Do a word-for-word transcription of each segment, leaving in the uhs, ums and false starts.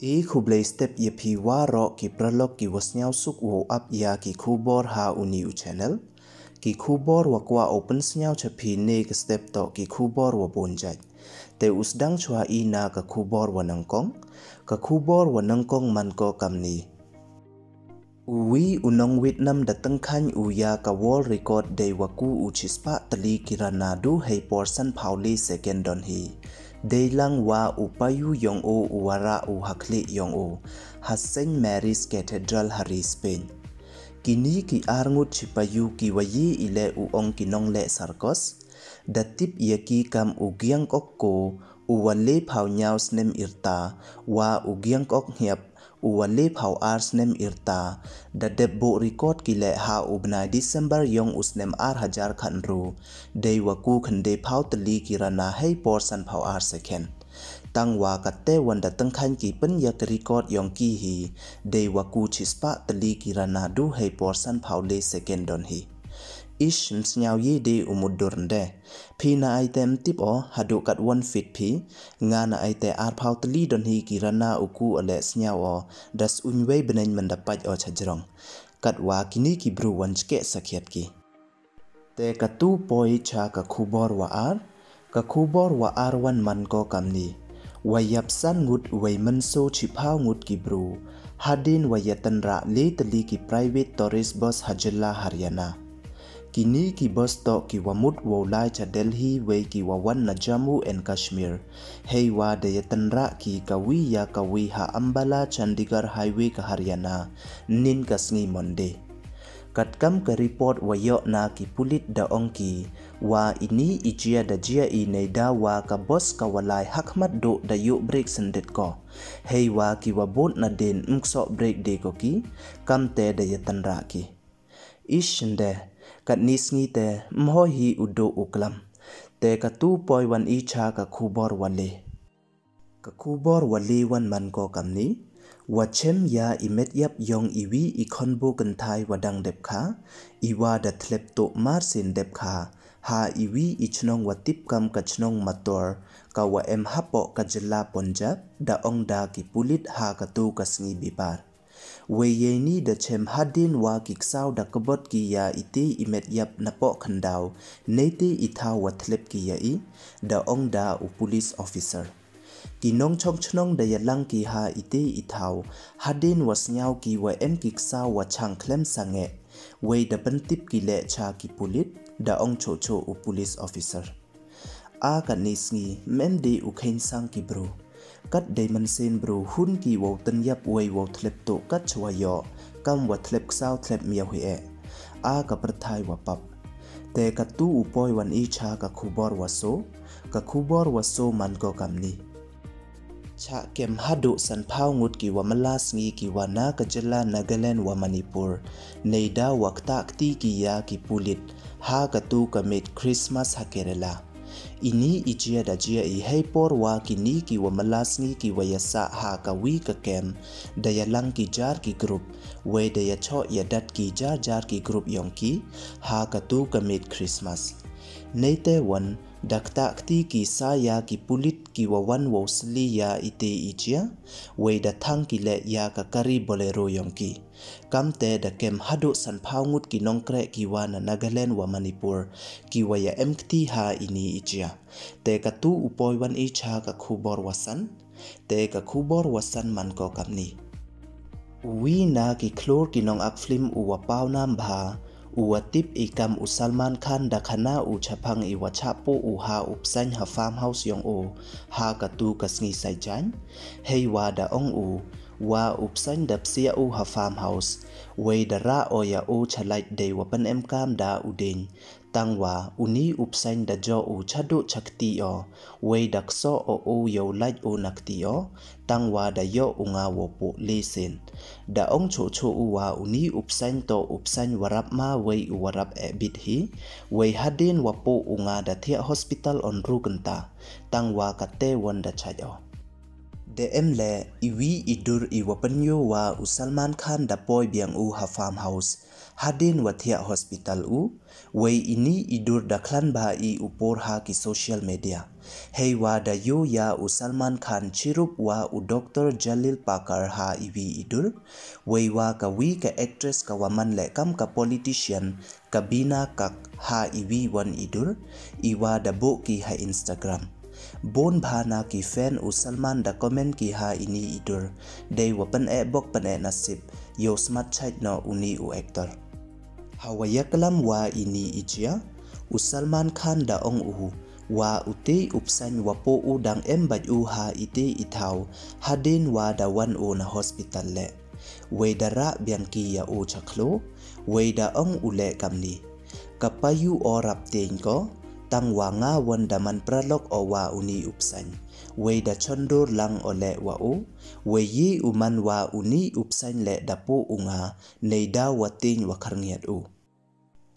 E khublei step ya phi waroh ki paralok ki wa sniawsuk wow ap ya ki khubor ha uni u channel. Ki khubor wa kwah u pynsniaw cha phi ne ka step toh ki khubor wa bun jait. Te u sdang chwa i na ka khubor wa nyngkong. Ka khubor wa nyngkong man ko kamni. U wi u nong Vietnam da tyngkhaiñ u ya ka world record dei wa ku u chispah tylli ki run na du hei por san phaw le second don hi. Dei lang wa u payu yong u u wa rah u ha khlieh yong u ha Saint Mary's Cathedral ha ri Spain. Kini ki ar ngut chi payu ki wa yi i leh u ong ki nongleh circus. Da tip ya ki kam u Giang Ok Ko, u wa le phaw ñiaw snem yrta, wa u Giang Ok Hiap, u wa le phaw ar snem yrta, da dep buh record ki leh ha u bnai December yong u snem ar hajar khatynru, dei wa ku khyndai phaw tylli ki run na hei por san phaw ar second. Tang wa katte wan da tyngkhaiñ ki pyn ya ka record yong ki hi, dei wa ku chispah tylli ki run na du hei por san phaw le second don hi. Ish, ym sniaw ye de u mut dur nde. Phi na ai te ym tip o, haduh kat wan fit phi, nga na ai te ar phaw tylli don hi ki run na u ku a leh sniaw o, da suñ wei bneng man da pait o cha jrong. Kat wa kini ki bru wan chkeh sakhiat ki. Te katu poi cha ka khubor wa ar, ka khubor wa ar wan man ko kamni. Wa yap san ngut wei mynso chi phaw ngut ki bru, hadien wa ya tynrah le tylli ki private tourist bus ha jylla Haryana. Kini ki bus toh ki wa mut wow lai cha Delhi wei ki wa wan na Jammu and Kashmir. Hei wa da ya tynrah ki ka wi ya ka wi ha Ambala Chandigarh Highway ka Haryana, nin ka sngi Monday. Katkam ka report wa yoh na ki pulit da ong ki, wa ini i jia da jia i neida wa ka bus ka wa lai hakhmat duh da yoh brake syndet ko. Hei wa ki wa bud na dien ym ksoh brake de ko ki, kamte da ya tynrah ki. Ish nde, katni sngi te ym hoi hi u duh u klam. Te katu poi wan i cha ka khubor wa le. Ka khubor wa le wan man ko kamni, wa chem ya i met yap yong i wi i khonbu kynthai wa dang dep kha, i wa da thlep tuh mar sien dep kha, ha i wi i chnong wa tip kam ka chnong Mator, ka wa em hapoh ka jylla Punjab, da ong da ki pulit ha katu ka sngi Bipar. Wei yei ni da chem hadien wa ki ksaw da kbot ki ya ite i met yap napoh khyndaw, neite i thaw wa thlep ki ya i, da ong da u police officer. Ki nongchong chnong da ya lang ki ha ite i thaw, hadien wa sniaw ki wa em ki ksaw wa chang khlem sangeh, wei da pyntip ki leh cha ki pulit, da ong choh choh u police officer. A katni sngi, ym em de u kheiñ sang ki bru. Kat dei mynsiem bru, hun ki wow tynyap wei wow thlep tuh kat chwa yoh, kam wa thlep ksaw thlep miaw hi eh. A ka pyrthai wa pap. Te katu u poi wan i cha ka khubor wa so, ka khubor wa so man ko kamni. Chah kem haduh san phaw ngut ki wa mala sngi ki wa na ka jylla Nagaland wa Manipur, neida wa ktah kti ki ya ki pulit, ha katu ka miet Christmas ha Kerala. Ini i jia da jia i hei por wa kini ki wa mala sngi ki wa ya sah ha ka wi ka kem, da ya lang ki jar ki group, wei da ya choh ya dat ki jar jar ki group yong ki, ha katu ka miet Christmas. Neite wan, da ktah kti ki sa ya ki pulit ki wa wan wow sli ya ite i jia, wei da thang ki leh ya ka kari Bolero yong ki. Kamte da kem haduh san phaw ngut ki nongkreh ki wa na Nagaland wa Manipur, ki wa ya em kti ha ini i jia. Te katu u poi wan i cha ka khubor wa san. Te ka khubor wa san man ko kamni. U wi na ki khlur ki nong ak film u wa paw nam bha, u wa tip i kam u Salman Khan da khana u chaphang i wa chah puh u ha u psain ha farmhouse yong u, ha katu ka sngi Saitjaiñ. Hei wa da ong u, wa u psain da psiah u ha farmhouse, wei da rah o ya u cha lait dei wa pynemkam da u dieñ. Tang wa uni u psain da joh u chaduh cha kti o, wei da ksoh o u yow lait u na kti o, tang wa da yoh u nga wow puh le sien. Da ong choh choh u wa uni u psain toh u psain wa rap ma wei u wa rap eh bit hi, wei hadien wa puh u nga da thiah hospital ynru kynta, tang wa katte wan da chait o. Da em le iwi i dur i wa pynyoo wa u Salman Khan da poi biang u ha farmhouse hadien wa thiah hospital u. Wei ini i dur da khlan bha i u por ha ki social media. Hei wa da yoo ya u Salman Khan chirup wa u Doctor Jalil Parkar ha iwi i dur. Wei wa ka wi ka actress ka wa man le kam ka politician, ka Bina Kak, ha iwi wan i dur, i wa da booh ki ha Instagram. Boon bha na ki fan u Salman da comment ki ha ini i dur, dei wa pyneh bok pyneh nasib, yow smat chait noh uni u actor. Ha wa yaklam wa ini i jia, u Salman Khan da ong u, wa ute u psaiñ wa pooh u dang em bait u ha ite i thaw, hadien wa da wan u na hospital le. Wei da rah biang ki ya u cha khloo, wei da ong u le kamni. Ka payu o rap tieñ ko, tang wa nga wan da man pralok o wa uni u psaiñ. Wei da chondur lang o le wa u, wei ye u man wa uni u psaiñ le da pooh u nga, nei da wa tieñ wa kharngiat u.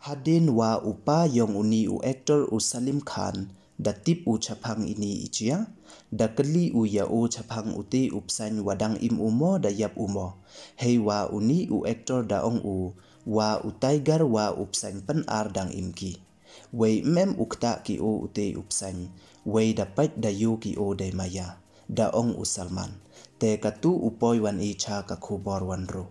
Hadien wa u pa yong uni u actor u Salim Khan da tip u chaphang ini i jia, da kylli u ya u chaphang ute u psaiñ wa dang im u mo da yap u mo. Hei wa uni u actor da ong u, wa u Tiger wa u psaiñ pynar dang im ki. Wei ym em u ktah ki o ute u psaiñ, wei da pait da yoo ki o dei maya, da ong u Salman. Te katu u poi wan i cha ka khubor wan ru.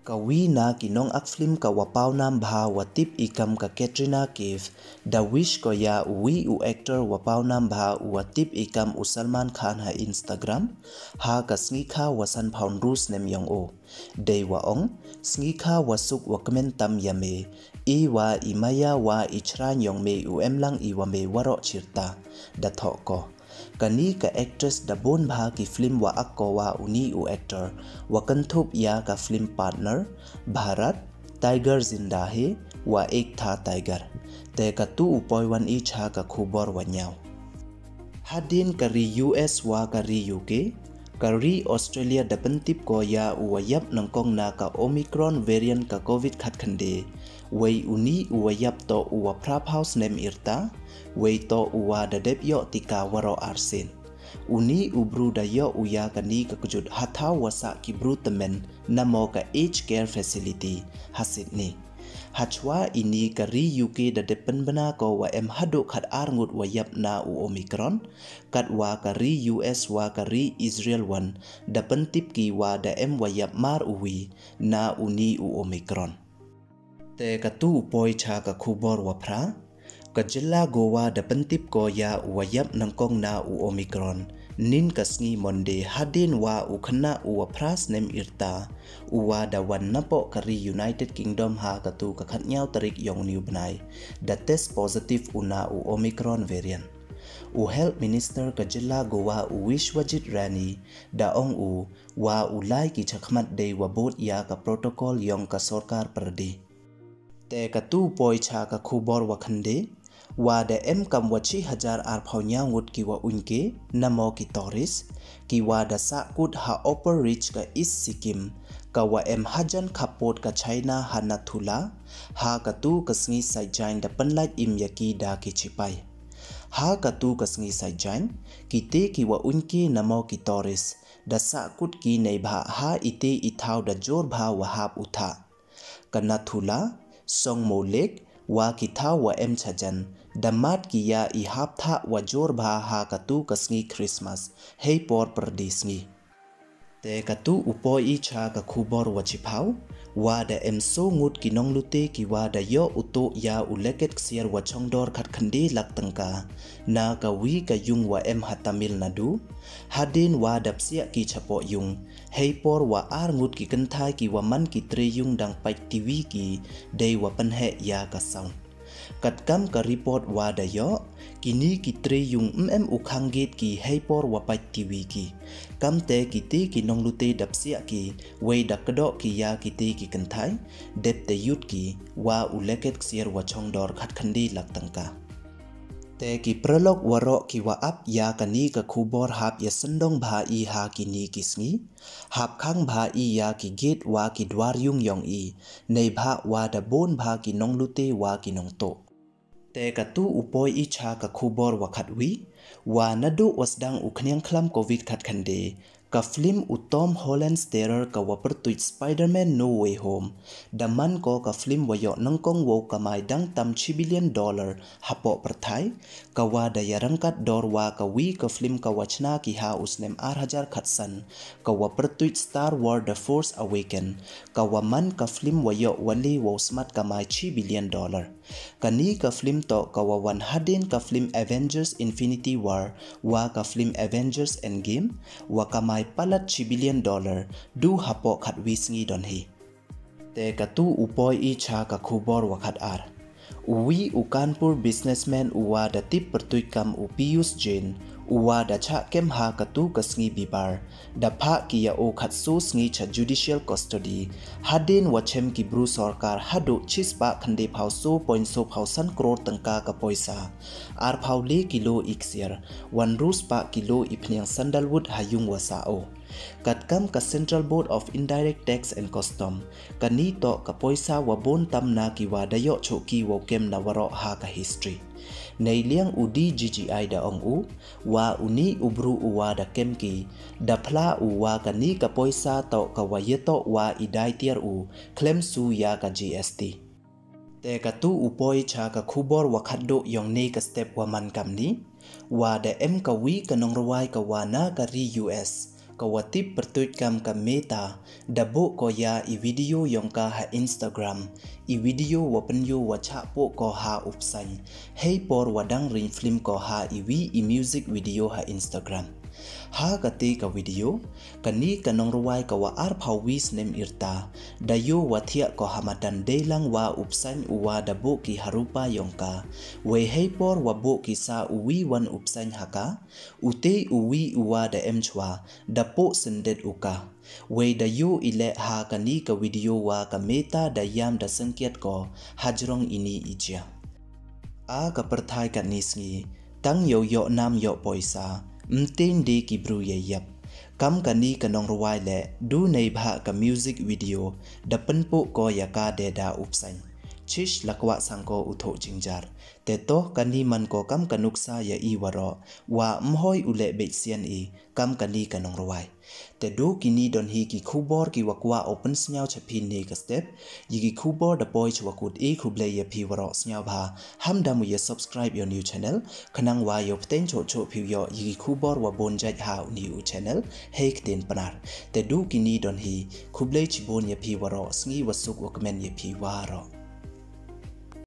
Ka wi na ki nong ak film ka wa paw nam bha wa tip i kam ka Katrina Kaif, da wish ko ya u wi u actor wa paw nam bha u wa tip i kam u Salman Khan ha Instagram, ha ka sngi kha wa san phaw ynru snem yong o. Dei wa ong, sngi kha wa suk wa kmen tam ya me, i wa i maya wa i chrañ yong me u em lang i wa me waroh chirta, da thoh ko. Kani ka actress da boon bha ki film wa ak ko wa uni u actor, wa kynthup ya ka film Partner, Bharat, Tiger Zinda Hai, wa Ek Tha Tiger. Te katu u poi wan i cha ka khubor wa nyaw. Hadien ka ri U S wa ka ri U K, ka ri Australia da pyntip ko ya u wa yap nyngkong na ka Omicron variant ka Covid khatkhyndai. Wei uni u wa yap toh u wa phra phaw snem irta, wei toh u wa da dep yoh tika waroh arsien. Uni u bru da yoh u ya kani ka kjut ha thaw wa sah ki bru tymmen namo ka aged care facility ha Sydney. Hachwa ini ka ri U K da dep pynbna ko wa em haduh khat ar ngut wa yap na u Omicron, kat wa ka ri U S wa ka ri Israel wan da pyntip ki wa da em wa yap mar u wi na uni u Omicron. Te katu u poi cha ka khubor wa phra. Ka jylla Goa da pyntip ko ya u wa yap nyngkong na u Omicron nin ka sngi Monday, hadien wa u khynnah u wa phra snem irta u wa da wan napoh ka ri United Kingdom ha katu ka khatnyaw tarik yong uni u bnai da test positive u na u Omicron variant. U Health Minister ka jylla Goa u Vishwajit Rani da ong u wa u lai ki chakhmat dei wa bud ya ka protocol yong ka sorkar pyrdi. Te katu u poi cha ka khubor wa khyndai, wa da em kam wa chi hajar ar phaw nyaw ngut ki wa uiñke namo ki tourist, ki wa da sahkut ha Upper Ridge ka East Sikkim, ka wa em hajan khappud ka China ha Nathula, ha katu ka sngi Saitjaiñ da pynlait im ya ki da ki chipai. Ha katu ka sngi Saitjaiñ, kite ki wa uiñke namo ki tourist da sahkut ki neibhah ha ite i thaw da jur bha wa hap u thah. Ka Nathula, Songmo Lake, wa ki thaw wa em chajan, da mad ki ya i hap thah wa jur bha ha katu ka sngi Christmas, hei por pyrdi sngi. Te katu u poi i cha ka khubor wa chiphaw, wa da em soo ngut ki nonglute ki wa da yoh u tuh ya u leket ksiar wa chongdor khatkhyndai lak tyngka, na ka wi ka yung wa em ha Tamil Nadu, hadien wa da psiah ki chapoh yung, hei por wa ar ngut ki kynthai ki wa man ki tre yung dang pait T V ki, dei wa pynheh ya ka sound. Katkam ka report wa da yoh, kini ki tre yung ym em u khang gate ki hei por wa pait T V ki. Kamte kite ki nonglute da psiah ki, wei da kdoh ki ya kite ki kynthai, dep te yut ki, wa u leket ksiar wa chongdor khatkhyndai lak tyngka. Te ki paralok waroh ki wa ap ya kani ka khubor hap ya sendong bha i ha kini ki sngi, hap khang bha i ya ki gate wa ki dwar yung yong i, neibhah wa da bun bha ki nonglute wa ki nongtuh. Te katu u poi i cha ka khubor wa khatwi, Wa naduh wa sdang u khniang khlam Covid khatkhynde, ka film u Tom Holland's Terror ka wa pyrtuit Spider-Man No Way Home, da man ko ka film wa yoh nyngkong wow kamai dang tam chi billion dollar hapoh pyrthai, ka wa da yarangkat dor wa ka wi ka film ka wa chna ki ha u snem ar hajar khatsan, ka wa pyrtuit Star Wars The Force Awakens, ka wa man ka film wa yoh wali wow smat kamai chi billion dollar. Kani ka film toh ka wa wan hadien ka film Avengers Infinity War, wa ka film Avengers Endgame, wa kamai palat chi billion dollar, du hapoh khatwi sngi don hi. Te katu u poi i cha ka khubor wa khat ar. U wi u Kanpur businessman u wa da tip pyrtuit kam u Piyush Jain, u wa da chah kem ha katu ka sngi bibar, da phah ki ya o khatso sngi cha judicial custody, hadien wa chem ki bru sorkar haduh chispah khynde phaw so point so phaw san crore tyngka ka poisa, ar phaw le kilo i ksiar, wan ru spah kilo i phniang sandalwood ha yung wa sah o. Katkam ka Central Board of Indirect Tax and Custom, kani toh ka poisa wa bun tam na ki wa da yoh choh ki wow kem na waroh ha ka history. Nei liang u D G G I da ong u, wa uni u bru u wa da kem ki, da phla u wa kani ka poisa toh ka wa yatoh wa i dai tiar u, khlem su ya ka G S T. Te katu u poi cha ka khubor wa khatduh yong ni ka step wa man kamni, wa da em ka wi ka nongrwai ka wa na ka ri U S, ka wa tip pyrtuit kam ka Meta, da buh ko ya i video yong ka ha Instagram, i video wa pynyoh wa chah poh ko ha u psain, hei por wa dang ring film ko ha i wi i music video ha Instagram. Ha kati ka video, kani ka nongrwai ka wa ar phaw wi snem irta, da yoh wa thiah ko ha madan deilang wa u psain u wa da buh ki ha rupa yong ka, wei hei por wa buh ki sa u wi wan u psain ha ka, u te u wi u wa da em chwa, da poh syndet u ka. Wei da yoh i leh ha kani ka video wa ka Meta da yam da sengkiat ko, hajrong ini i jia. A ka pyrthai katni sngi, tang yow yoh nam yoh poisa, mteng de ki bru ya yap. Kam kani ka nongrwai le, du nei bha ka music video, da pynpoh ko ya ka de da u psain. Chish la kwah sang ko u thoh jingjar. Te toh kani man ko kam ka nuksa ya i waroh, wa mhoi u le beit sian i, kam kani ka nongrwai. Te du kini don hi ki khubor ki wa kwah o pynsnyaw cha phi ne ka step, yi ki khubor da poi chwa kut i. Khublei ya phi waroh, sngewbha ham da mu ya subscribe yow new channel, khnang wa yow pteng choh choh phi yoh yi ki khubor wa bun jait ha u new channel, hei ktien Pnar. Te du kini don hi, khublei chibun ya phi waroh, sngi wa suk wa kmen ya phi waroh.